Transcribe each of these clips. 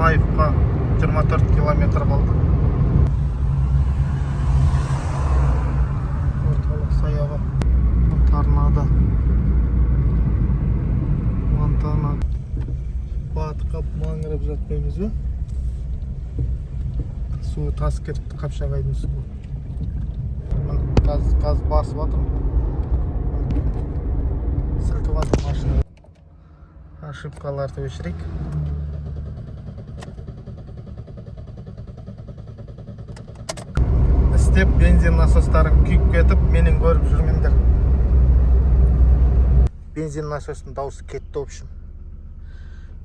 Қонаевқа 24 километр қалды. Орталық саябақ, Торнадо, Монтана. Батқап маңырап жатпаймыз ба? Суы тасып кетіпті, Қапшағайдың суы. Міне, қазір басып жатырмын. Сілкіп жатыр машина. Ошибкаларды өшірейік. Істеп, бензин насостарың күйіп кетіп, менен көріп жүрмеңдер. Бензин насостың дауысы кетті, в общем.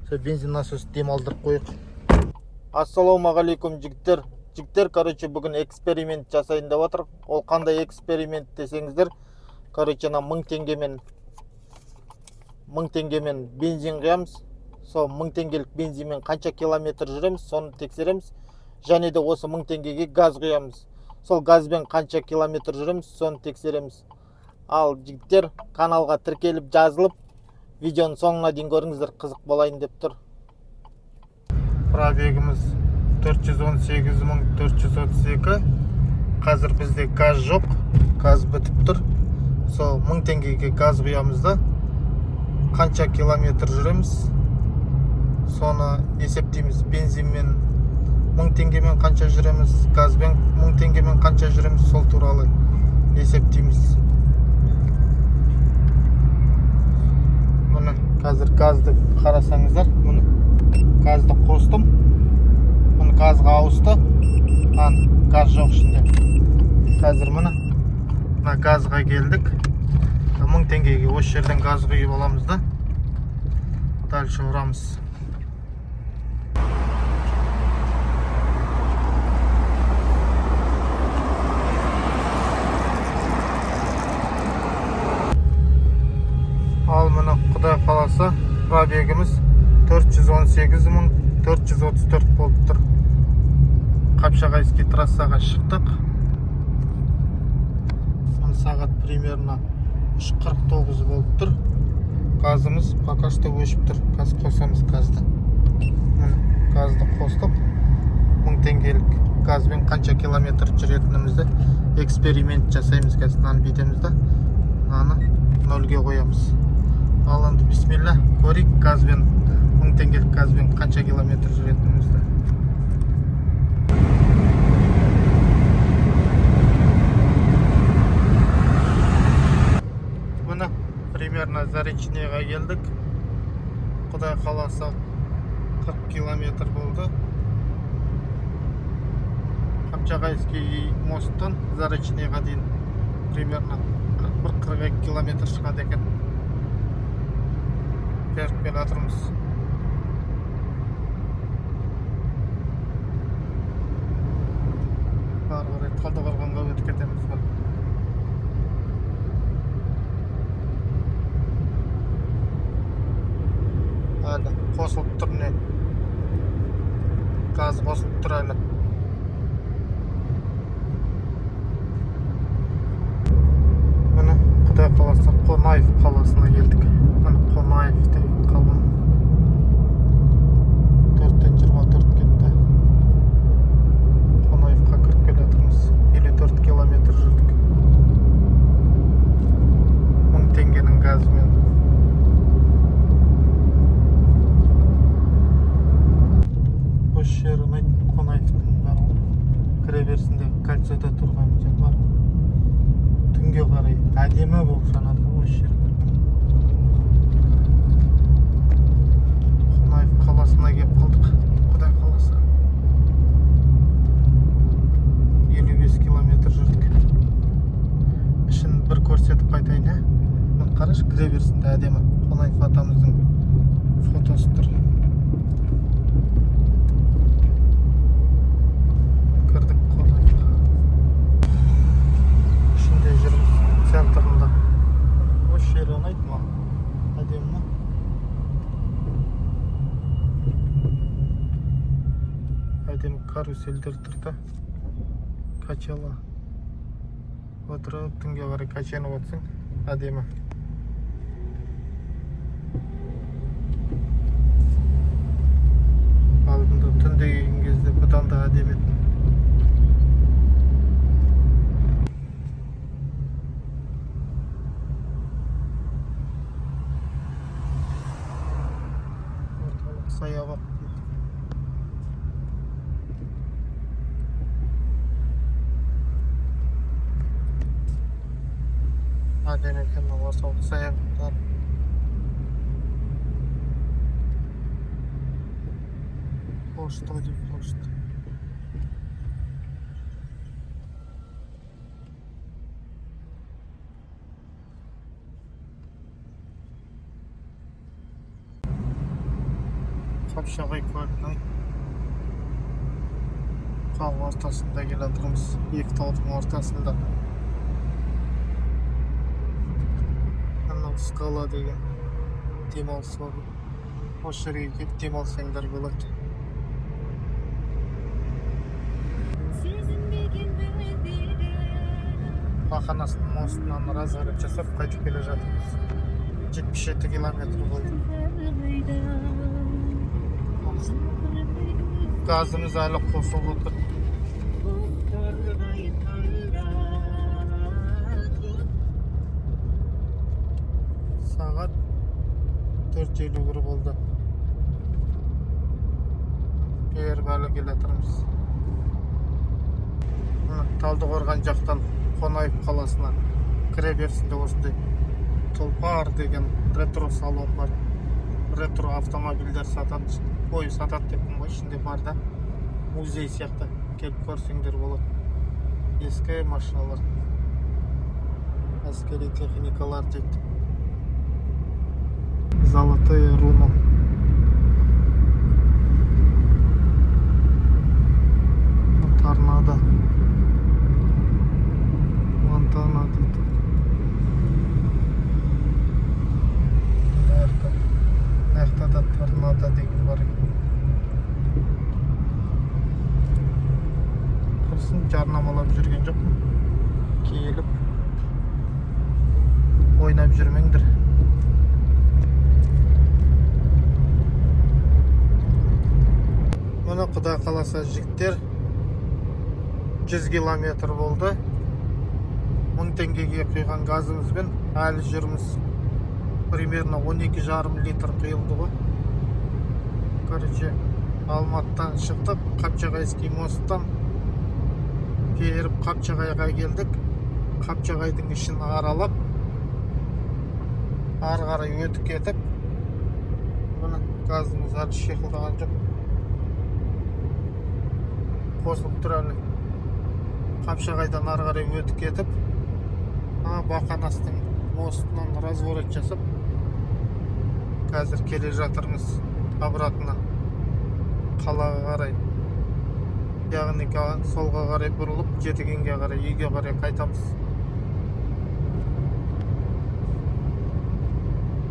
Сол бензин насос демалдырып қояйық. Ассалаумағалейкум, жігіттер. Жігіттер, короче, бүгін эксперимент жасайын деп жатыр. Ол қандай эксперимент десеңіздер, короче, ана 1000 теңгемен бензин құямыз. Сол 1000 теңгелік бензинмен қанша километр жүреміз, соны тексереміз. Және де осы 1000 теңгеге газ құямыз. Сол газбен қанша километр жүреміз, соны тексереміз. Ал жігіттер, каналға тіркеліп, жазылып, видеоның соңына дейін көріңіздер, қызық болайын деп тұр. Пробегіміз 418 432. Қазір бізде газ жоқ, газ бітіп тұр. Сол 1000 теңгеге газ құямыз да, қанша километр жүреміз, соны есептейміз. Бензинмен 1000 теңгемен қанша жүреміз, газбен 1000 теңгемен қанша жүреміз, сол туралы есептейміз. Міне, қазір газды қарасаңыздар, міне, газды қостым. Міне, газға ауысты. Ан, газ жоқ ішінде. Қазір, міне, мына газға келдік. 1000 теңгеге осы жерден газ құйып аламыз да, дальше ұрамыз. Ал міне, құдай қаласа, пробегіміз 418 434 болып тұр. Қапшағайский трассаға шықтық. Міне, сағат примерно 3:49 болып тұр. Газымыз пока что өшіп тұр. Қазір қосамыз газды. Міне, газды қостық. 1000 теңгелік газбен қанша километр жүретінімізді эксперимент жасаймыз. Қазір мынаны бүйтеміз да, мынаны нөлге қоямыз. Ал енді бисмилля, көрейік, газбен, 1000 теңгелік газбен қанша километр жүретінімізді. Міне, примерно Заречныйға келдік. Құдай қаласа, 40 километр болды. Қапчағайский мосттан Заречныйға дейін примерно 41-42 километр шығады екен. Беріп келе жатырмыз. Ары қарай Талдықорғанға өтіп кетеміз ғой. Әлі қосылып тұр, не, газ қосылып тұр әлі. Міне, құдай қаласа, Қонаев қаласына келдік. Міне, Қонаев деген қала. 4-тен 24 кетті. Қонаевқа кіріп келе жатырмыз. 54 километр жүрдік 1000 теңгенің газымен. Осы жері ұнайды Қонаевтың бәрі. Кіре берісінде кольцода тұрған жер бар. Түнге қарай әдемі болып жанады ғой осы жер. Қонаев қаласына келіп қалдық. Құдай қаласа, 55 километр жүрдік. Ішін бір көрсетіп қайтайын, иә. Міне, қарашы, кіре берісінде әдемі Қонаев атамыздың фотосы тұр. Кірдік Қонаевқа, ішінде жүрміз, центрында. Осы жері ұнайды маған, әдемі ма? Әдемі карусельдер тұр да, качела. Отырып, түнге қарай качанып отырсаң, әдемі. Алдында Әдемі екен мына орталық саябақтар. Пошта дейді, пошта. Қапшағай көлінің тау ортасында келе жатырмыз. Екі таудың ортасында. Анау Скала деген демалыс орны. Осы жерге келіп демалсаңдар болады. Сезінбеген білдері. Бақанастың мостынан разворот жасап қайтып келе жатырмыз. 77 километр болды. Газымыз әлі қосылып отыр. Сағат 4:51 болды. Беріп әлі келе жатырмыз. Мына Талдықорған жақтан Қонаев қаласына кіре берісінде осындай Тұлпар деген ретро салон бар. Ретро автомобильдер сатады, ой, сатады деппін ғой, ішінде бар да. Музей сияқты, келіп көрсеңдер болады. Ескі машиналар, әскери техникалар дейді. Золотые руно. Торнадо. Монтана дейді. Мына жақта да торнадо деген бар екен. Құрысын, жарнамалап жүрген жоқпын. Келіп ойнап жүрмеңдер. Мұны құдай қаласа, жігіттер, 100 километр болды. 1000 теңгеге құйған газымызбен әлі жүрміз. Примерно 12,5 литр құйылды ғой. Короче, Алматыдан шықтық, Қапчағайский мосттан періп Қапчағайға келдік. Қапчағайдың ішін аралап, ары қарай өтіп кетіп, міне газымыз әлі шиқылдаған жоқ. Қосылып тұр әлі. Қапшағайдан ары қарай өтіп кетіп, Бақанастың мостынан разворот жасап, қазір келе жатырмыз обратно қалаға қарай. Яғни солға қарай бұрылып, Жетігенге қарай, үйге қарай қайтамыз.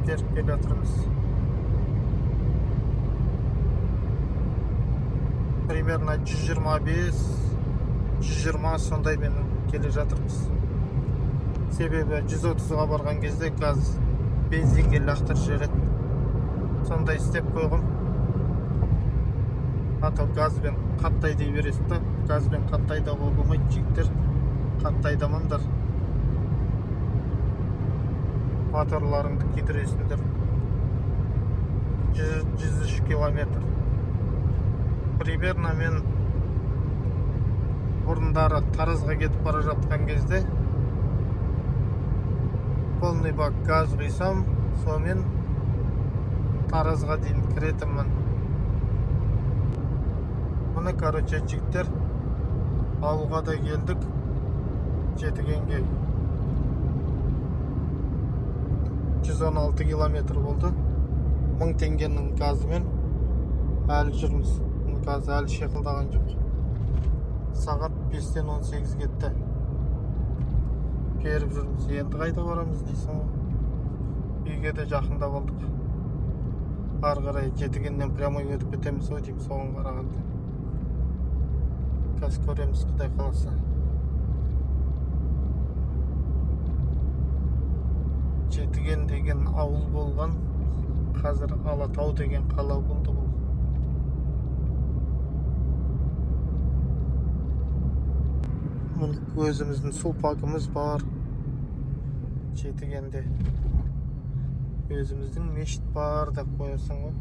Беріп келе жатырмыз. Примерно 125, 120 сондаймен келе жатырмыз. Себебі 130-ға барған кезде газ бензинге лақтырып жібереді. Сондай істеп қойғым. А то газбен қатты айдай бересің да, газбен қатты айдауға болмайды, жігіттер. Қатты айдамаңдар. Моторларыңды күйдіресіңдер. 103 километр. Примерно мен бұрындары Таразға кетіп бара жатқан кезде полный бак газ құйсам, сонымен Таразға дейін кіретінмін. Мұны, короче, жігіттер, ауылға да келдік, Жетігенге. 116 километр болды. 1000 теңгенің газымен әлі жүрміз. Газ әлі шиқылдаған жоқ. Сағат 5:18 кетті. Беріп жүрміз. Енді қайда барамыз дейсің ғой. Үйге де жақындап алдық. Ары қарай Жетігеннен прямой өтіп кетеміз ғой деймін соған қарағанда. Қазір көреміз, Құдай қаласа. Жетіген деген ауыл болған, қазір Алатау деген қала болды бұл. Мұны өзіміздің сулпагымыз бар. Жетігенде өзіміздің мешіт бар деп қоясың ғой.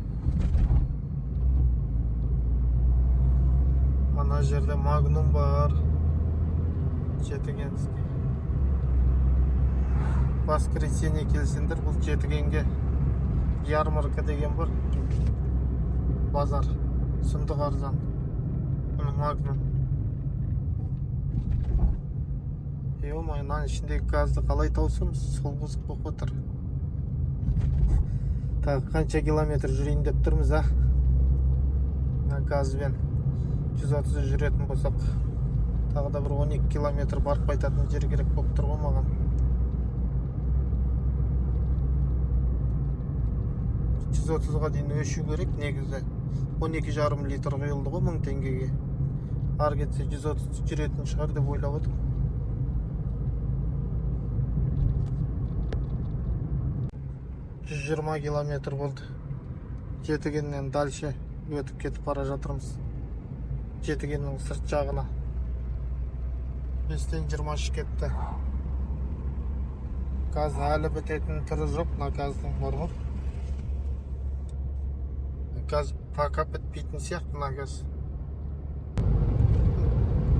Ана жерде Магнум бар. Жетігенский. Воскресенье келсеңдер, бұл Жетігенге ярмарка деген бар, базар, сұмдық арзан. Міне, Магнум. Ё-моё, мынаның ішіндегі газды қалай тауысамыз, сол қызық болып отыр. Тағы қанша километр жүрейін деп тұрмыз, а? Мына газбен 130 жүретін болсақ, тағы да бір 12 километр барып қайтатын жер керек болып тұр ғой маған. 130-ға дейін өшу керек негізі. 12,5 литр құйылды ғой 1000 теңгеге. Ары кетсе 130 жүретін шығар деп ойлап отырмын. 120 километр болды. Жетігеннен дальше өтіп кетіп бара жатырмыз. Жетігеннің сырт жағына. 5-тен 23 кетті. Газ әлі бітетін түрі жоқ, мына газдың, бар ғой. Газ пока бітпейтін сияқты, мына газ.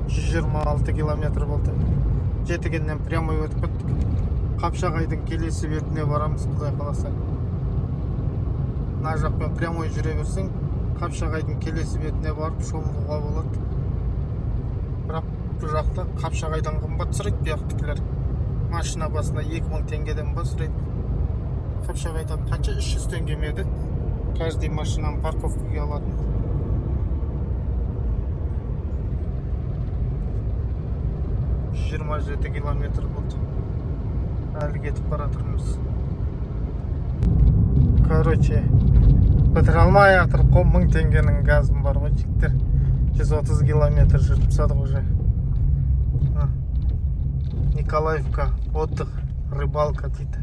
126 километр болды. Жетігеннен прямой өтіп кеттік. Қапшағайдың келесі бетіне барамыз, құдай қаласа. Мына жақпен прямой жүре берсең, Қапшағайдың келесі бетіне барып шомылуға болады. Бірақ бұл жақта Қапшағайдан қымбат сұрайды бұяқтікілер. Машина басына 2000 теңгеден ба сұрайды. Қапшағайдан қанша, 300 теңге ме еді? Каждый машинаны парковкаға алатын. 27 километр болды. Әлі кетіп бара жатырмыз. Короче, бітіре алмай жатыр қой 1000 теңгенің газым бар ғой, жігіттер. 130 километр жүріп тастадық уже. А. Николаевка, отдых, рыбалка дейді.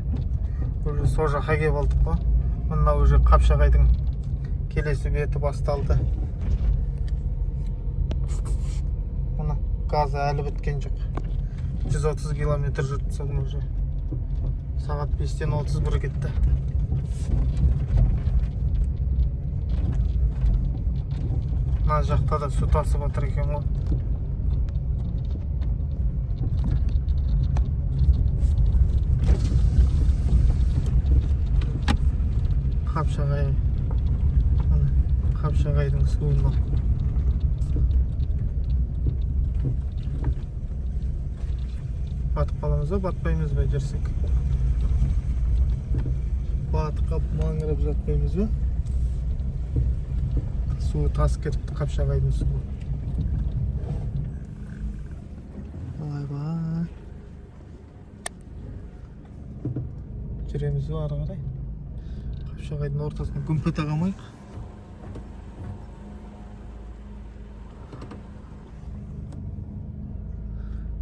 Уже сол жаққа келіп алдық қой. Мына уже Қапшағайдың келесі беті басталды. Мына газы әлі біткен жоқ. 130 километр жүріп тастадым уже. Сағат 5-тен 31 кетті. Мына жақта да су тасып жатыр екен ғой. Қапшағай. Міне, Қапшағайдың суы мынау. Батып қаламыз ба, батпаймыз ба жүрсек? Батып қалып маңырап жатпаймыз ба? Суы тасып кетіпті, Қапшағайдың суы. Ойбай. Жүреміз ба ары қарай? Қапшағайдың ортасына күмп ете қалмайық.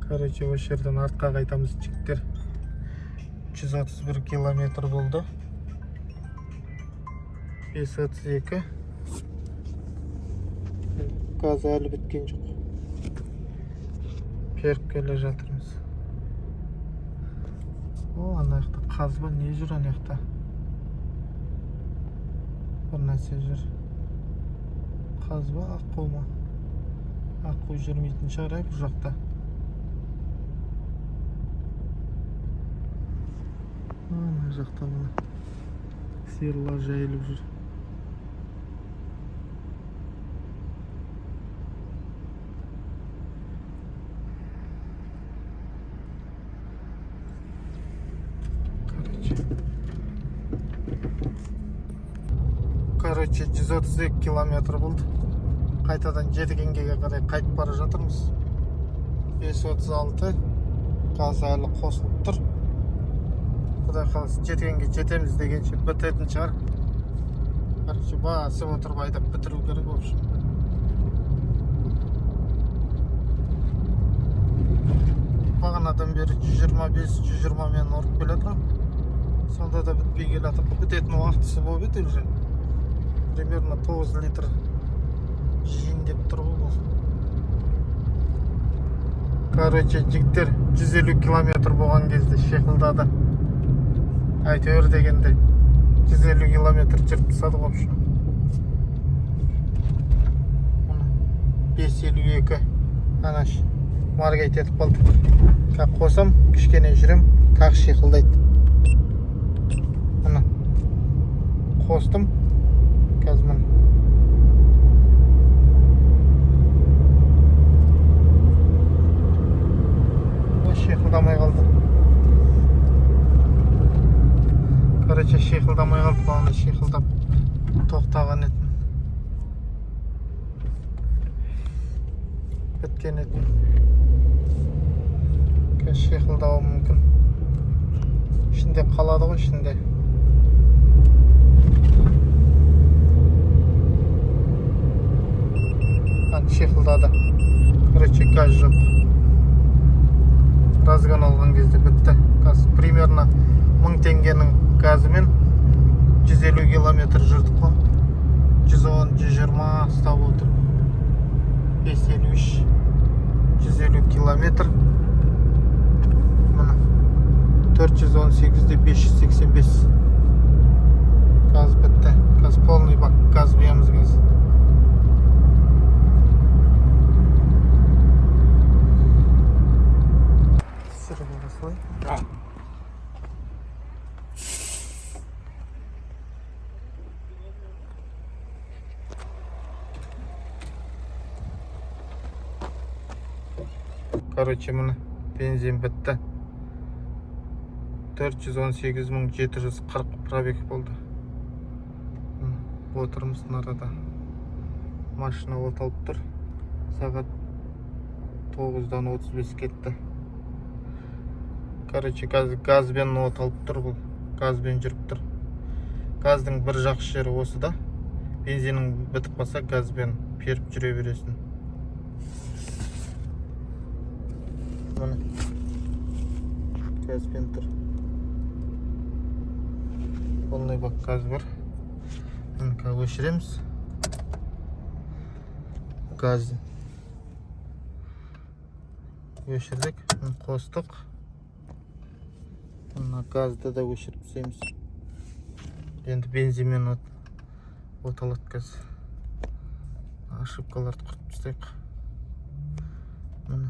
Короче, осы жерден артқа қайтамыз, жігіттер. 131 километр болды. 5.32. Газ әлі біткен жоқ. Беріп келе жатырмыз. О, ана жақта қазба не жүр ана жақта? Бір нәрсе жүр. Қазба, аққу ма? Аққу жүрмейтін шығар, ә, бұл жақта. Ана жақта мына сиырлар жайылып жүр. Короче. Короче, 132 километр болды. Қайтадан Жетігенге қарай қайтып бара жатырмыз. 5.36, газ әлі қосылып тұр. Құдай қаласа, Жетігенге жетеміз дегенше бітетін шығар. Короче, басып отырып айдап бітіру керек, в общем. Бағанадан бері 125, 120 мен ұрып келе жатырмын. Сонда да бітпей келе жатыр. Бітетін уақытысы болып еді уже. Примерно 9 литр жейін деп тұр ғой бұл. Короче, жігіттер, 150 километр болған кезде шиқылдады. Әйтеуір дегенде 150 километр жүріп тастадық, в общем. Міне, 5.52, ана моргать етіп қалды. Қазір қосам, кішкене жүрем, тағы шиқылдайды. Қостым қазір, міне. Ой, шиқылдамай қалды. Короче, шиқылдамай қалды. Бағана шиқылдап тоқтаған етін, біткен етін. Қазір шиқылдауы мүмкін, ішінде қалады ғой ішінде. А, шиқылдады. Короче, газ жоқ. Разгон алған кезде бітті. Қазір примерно 1000 теңгенің газымен 150 километр жүрдік қой. 110, 120 ұстап отыр. 5,53, 150 километр. Міне, 418-де 585. Газ бітті. Қазір полный бак газ құямыз қазір. Түсіріп ала салайын. Короче, міне, бензин бітті. 418 740 пробег болды. Міне, отырмыз мына. Машина от алып тұр. Сағат 9-дан 35 кетті. Короче, қазір газбен от алып тұр бұл. Газбен жүріп тұр. Газдың бір жақсы жері осы да. Бензинің бітіп қалса, газбен періп жүре бересің. Міне, газбен тұр. Полный бак газ бар. Міне, қазір өшіреміз газ. Өшірдік. Міне, қостық. Мына газды да өшіріп тастаймыз. Енді бензинмен от алады қазір. Ошибкаларды құртып тастайық. Міне,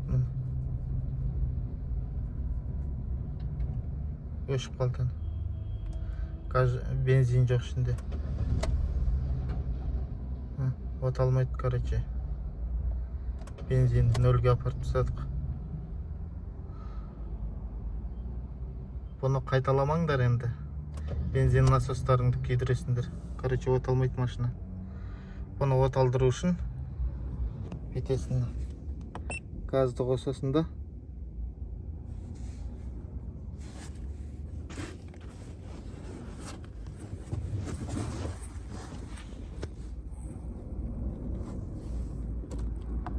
міне, өшіп қалды. Газ, бензин жоқ ішінде. От алмайды. Короче, бензинді нөлге апарып тастадық. Бұны қайталамаңдар енді, бензин насостарыңды күйдіресіңдер. Короче, от алмайды машина. Бұны от алдыру үшін бүйтесің: газды қосасың да,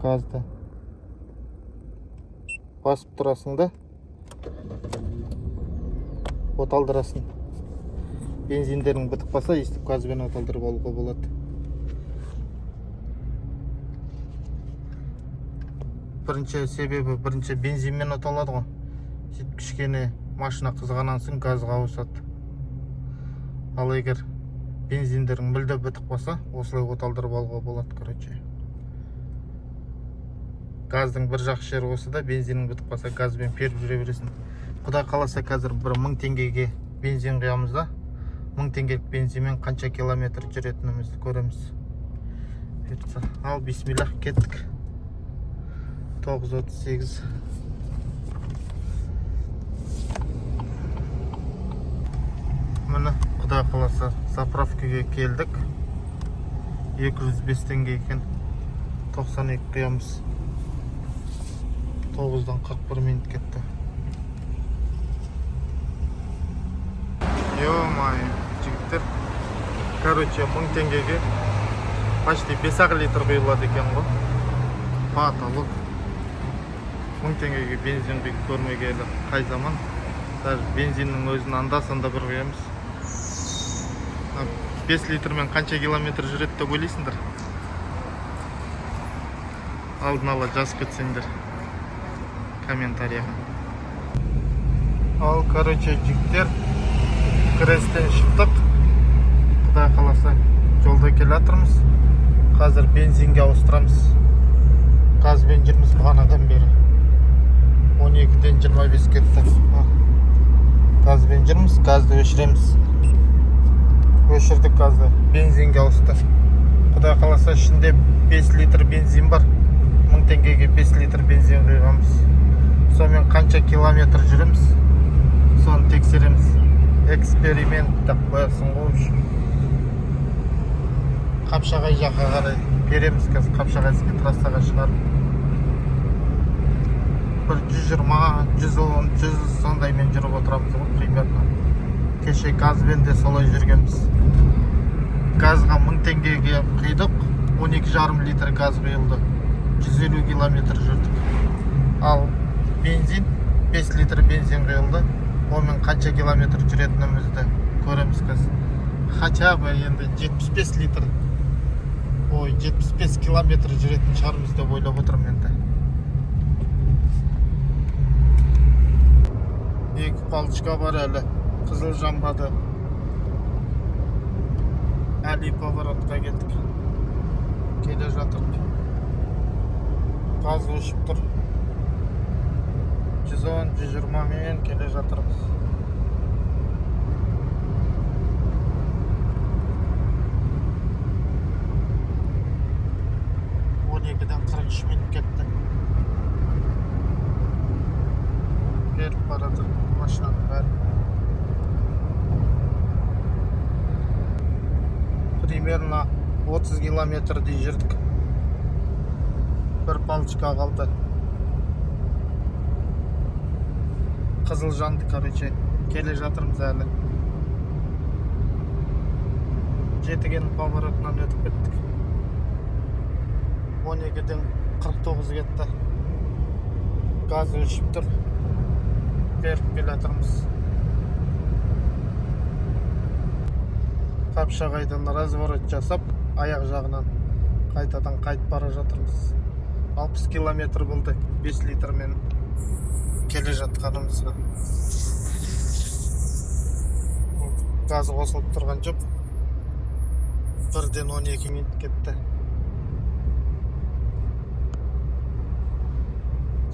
газды басып тұрасың да, от алдырасың. Бензиндерің бітіп қалса, өйстіп газбен от алдырып алуға болады. Бірінші себебі, бірінші бензинмен от алады ғой, сөйтіп кішкене машина қызғаннан соң газға ауысады. Ал егер бензиндерің мүлде бітіп қалса, осылай от алдырып алуға болады. Короче, газдың бір жақсы жері осы да. Бензинің бітіп қалса, газбен періп жүре бересің. Құдай қаласа, қазір бір 1000 теңгеге бензин құямыз да, 1000 теңгелік бензинмен қанша километр жүретінімізді көреміз, бұйыртса. Ал, бисмиллах, кеттік. 9:38. Міне, құдай қаласа, заправкаға келдік. 205 теңге екен. 92 құямыз. 9-дан 41 минут кетті. Ё-моё, жігіттер, короче, 1000 теңгеге почти 5 ақ литр құйылады екен ғой. Потолок. 1000 теңгеге бензин құйып көрмегелі қай заман. Даже бензиннің өзін анда санда бір құямыз. 5 литрмен қанша километр жүреді деп ойлайсыңдар? Алдын ала жазып кетсеңдер комментарияға. Ал, короче, жігіттер, ГРЭСтен шықтық. Құдай қаласа, жолда келе жатырмыз. Қазір бензинге ауыстырамыз. Газбен жүрміз бағанадан бері. 12-ден 25 кетті. Газбен жүрміз, газды өшіреміз. Өшірдік газды, бензинге ауысты. Құдай қаласа, ішінде 5 литр бензин бар. 1000 теңгеге 5 литр бензин құйғанбыз. Сонымен қанша километр жүреміз, соны тексереміз. Эксперимент деп қоясың ғой, в общем. Қапшағай жаққа қарай береміз қазір, Қапшағайский трассаға шығарып. Бір 120, 110, 100 сондаймен жүріп отырамыз ғой примерно. Кеше газбен де солай жүргенбіз. Газға 1000 теңгеге құйдық, 12,5 литр газ құйылды. 150 километр жүрдік. Ал бензин, 5 литр бензин құйылды. Онымен қанша километр жүретінімізді көреміз қазір. Хотя бы енді 75 литр, ой, 75 километр жүретін шығармыз деп ойлап отырмын енді. Екі палочка бар әлі. Қызыл жанбады. Әлі поворотқа келдік. Келе жатырмық. Газ өшіп тұр. 110, 120 мен келе жатырмыз. 12-ден 43 минут кетті. Беріп бара жатыр машинаның бәрі. Примерно 30 километрдей жүрдік. Бір палочка қалды. Қызыл жанды, короче. Келе жатырмыз әлі. Жетіген поворотынан өтіп кеттік. 12-ден 49 кетті. Газ өшіп тұр. Беріп келе жатырмыз. Қапшағайдан разворот жасап, аяқ жағынан қайтадан қайтып бара жатырмыз. 60 километр болды 5 литрмен келе жатқанымызға. Газ қосылып тұрған жоқ. 1-ден 12 минут кетті.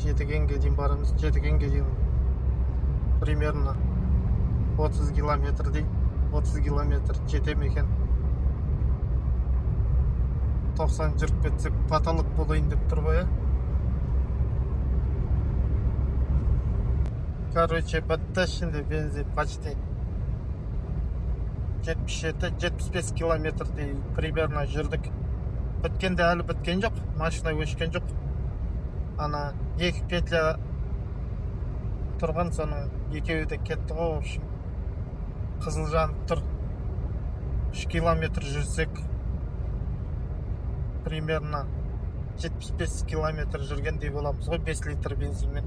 Жетігенге дейін барамыз. Жетігенге дейін примерно 30 километрдей. 30 километр жете ме екен? 90 жүріп кетсек, потолок болайын деп тұр ғой, иә? Короче, бітті ішінде бензин почти. 77-75 километрдей примерно жүрдік. Біткенде әлі біткен жоқ, машина өшкен жоқ. Ана екі петля тұрған, соның екеуі де кетті ғой, в общем. Қызыл жанып тұр. 3 километр жүрсек, примерно 75 километр жүргендей боламыз ғой 5 литр бензинмен.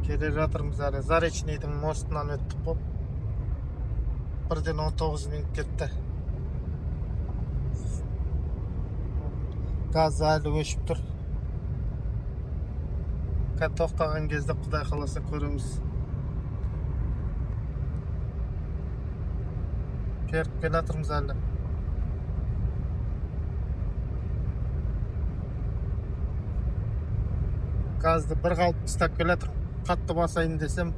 Келе жатырмыз әлі. Заречныйдың мостынан өттік қой. 1-ден 19 минут кетті. Газ әлі өшіп тұр. Қазір тоқтаған кезде, Құдай қаласа, көреміз. Беріп келе жатырмыз әлі. Газды бір қалыпты ұстап келе жатырмын. Қатты басайын десем,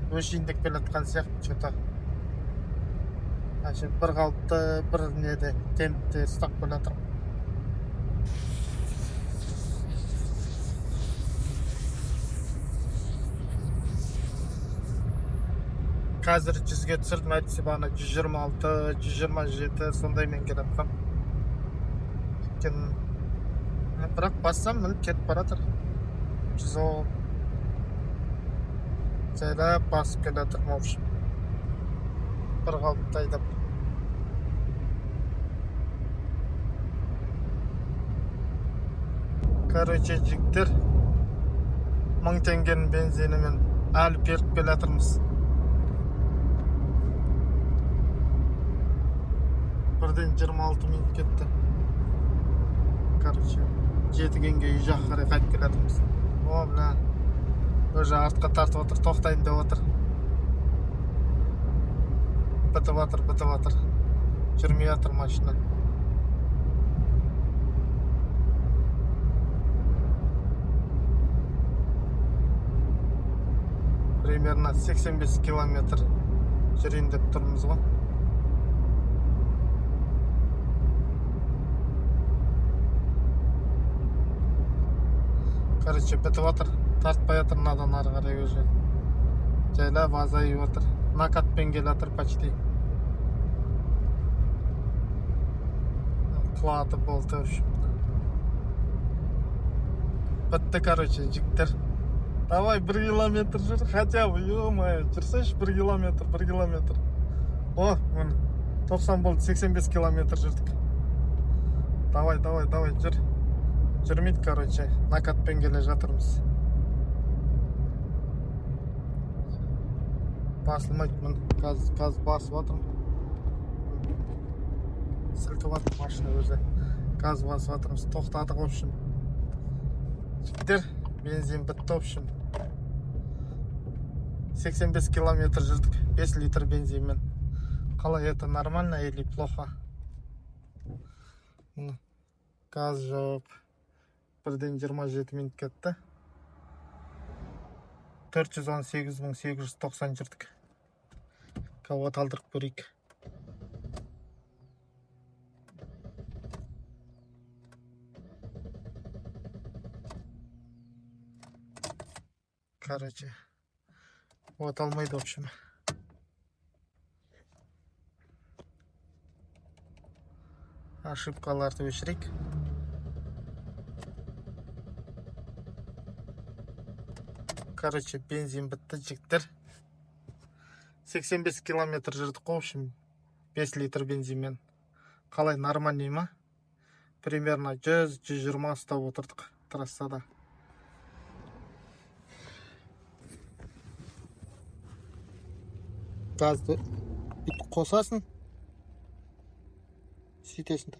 өшейін деп келе жатқан сияқты че-то. Әше бір қалыпты, бір неде темпте ұстап келе жатырмын. Қазір 100-ге түсірдім, әйтпесе бағана 126, 127 сондаймен келе жатқам. Өйткені бірақ бассам, міне, кетіп бара жатыр. 110 жайлап басып келе жатырмын, в общем. Бір қалыпты айдап. Короче, жігіттер, 1000 теңгенің бензинімен әлі беріп келе жатырмыз. 1-ден 26 минут кетті. Короче, Жетігенге, үй жаққа қарай қайтып келе жатырмыз. О, мына уже артқа тартып отыр, тоқтайын деп отыр. Бітіп жатыр, бітіп жатыр. Жүрмей жатыр машина. Примерно 85 километр жүрейін деп тұрмыз ғой. Короче, бітіп жатыр, тартпай жатыр мынадан ары қарай уже. Жайлап азайып жатыр. Накатпен келе жатыр почти. Құлады, болды, в общем. Бітті, короче, жігіттер. Давай, 1 километр жүр, хотя бы, ё-моё, жүрсейші 1 километр, 1 километр. О, міне, 90 болды, 85 километр жүрдік. Давай, давай, давай, жүр. Жүрмейді, короче, накатпен келе жатырмыз. Басылмайды, міне, қазір басып жатырмын. Сілкіп жатыр машина өзі. Газ басып жатырмыз, тоқтадық, в общем. Жігіттер, бензин бітті, в общем. 85 километр жүрдік 5 литр бензинмен. Қалай, это нормально или плохо? Міне, газ жоқ. Бірден 27 минут кетті. 418 890 жүрдік. Кого алдырып көрейік. Короче, от алмайды, в общем. Ошибкаларды өшірейік. Короче, бензин бітті, жігіттер. 85 километр жүрдік қой, в общем, 5 литр бензинмен. Қалай, нормальный ма? Примерно 100-120 ұстап отырдық трассада. Газды бүйтіп қосасың, сөйтесің,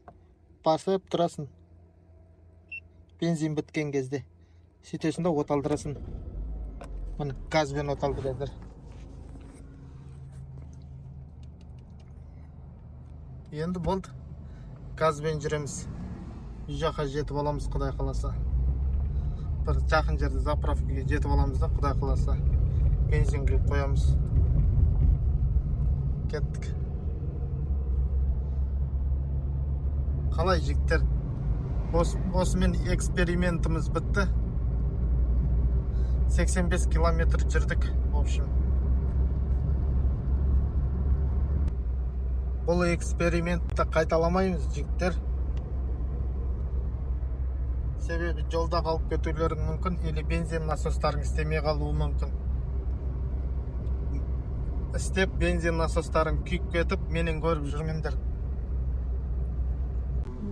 басып тұрасың. Бензин біткен кезде сөйтесің да, от алдырасың. Міне, газбен от алды қазір. Енді болды, газбен жүреміз. Үй жаққа жетіп аламыз, құдай қаласа. Бір жақын жерде заправкаға жетіп аламыз да, құдай қаласа, бензин құйып қоямыз. Кеттік. Қалай, жігіттер? Осымен экспериментіміз бітті. 85 километр жүрдік, в общем. Бұл экспериментті қайталамаймыз, жігіттер, себебі жолда қалып кетулерің мүмкін или бензин насостарың істемей қалуы мүмкін. Істеп, бензин насостарың күйіп кетіп, менен көріп жүрмеңдер.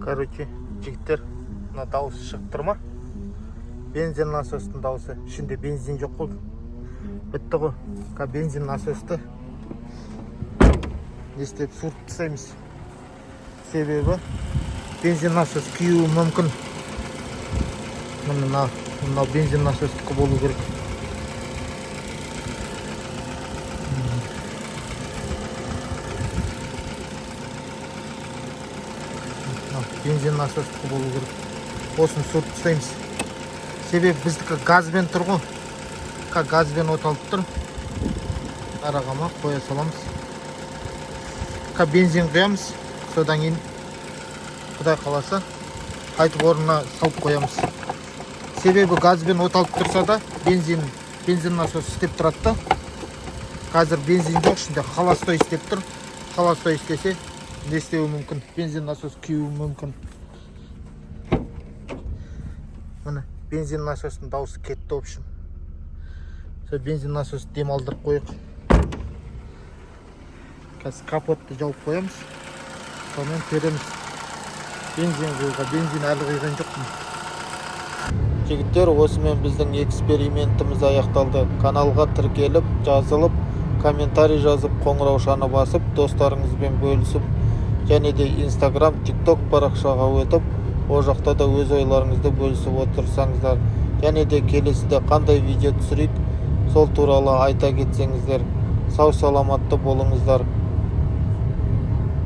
Короче, жігіттер, мына дауыс шығып тұр ма? Бензин насостың дауысы. Ішінде бензин жоқ қой, бітті ғой. Қазір бензин насосты не істеп, суырып тастаймыз, себебі бензин насос күюі мүмкін. Міне, мынау бензин насостікі болу керек. Мынау бензин насостікі болу керек. Осыны суырып тастаймыз, себебі біздікі газбен тұр ғой. Газбен от алып тұр. Арағама қоя саламыз. Бензин құямыз, содан кейін, құдай қаласа, қайтып орнына салып қоямыз. Себебі газбен от алып тұрса да, бензин насос істеп тұрады да. Қазір бензин жоқ ішінде, холостой істеп тұр. Холостой істесе, не істеуі мүмкін? Бензин насос күюі мүмкін. Міне, бензин насостың дауысы кетті, в общем. Сол бензин насосты демалдырып қояйық. Қазір капотты жауып қоямыз, сонымен тереміз бензин құюға. Бензин әлі құйған жоқпын. Жігіттер, осымен біздің экспериментіміз аяқталды. Каналға тіркеліп, жазылып, комментарий жазып, қоңыраушаны басып, достарыңызбен бөлісіп және де Инстаграм, Тикток парақшаға өтіп, ол жақта да өз ойларыңызды бөлісіп отырсаңыздар және де келесіде қандай видео түсірейік, сол туралы айта кетсеңіздер. Сау саламатты болыңыздар.